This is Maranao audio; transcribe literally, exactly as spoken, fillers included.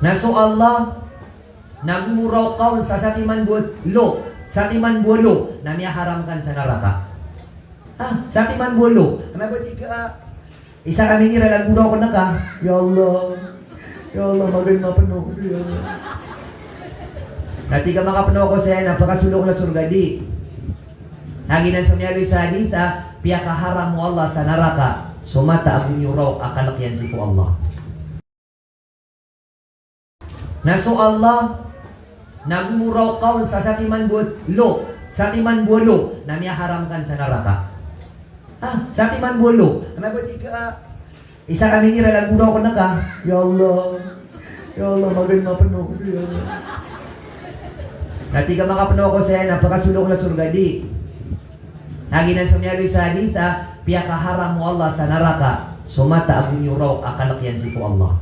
Na so Allah na gomoraok ka on sa satiman bo lo, satiman bo lo na miyaharam ka on sa naraka. Ah, satiman bo lo. Kna ba tig ka, isa ka miniral a goraok on ka, "Ya Allah, ya Allah, magaan mapno ako, ya Allah." Na tig ka, "Makapno ako saya na pakasold ako sa sorga." Di. Lagid anan so miyaaloy sa hadith a piyakaharam o Allah sa naraka so mata a gomiyoraok a kalk iyan sii ko Allah. Na so Allah na gomoraok ka on sa satiman bo lo, satiman bo lo na miyaharam ka on sa naraka. Ah, satiman bo lo. Kna ba tig ka, isa ka miniral a goraok on ka, "Ya Allah, ya Allah, magaan mapno ako, ya Allah." Na tig ka, "Makapno ako saya na pakasold ako sa sorga." Di. Lagid anan so miyaaloy sa hadith a piyakaharam o Allah sa naraka so mata a gomiyoraok a kalk iyan sii ko Allah.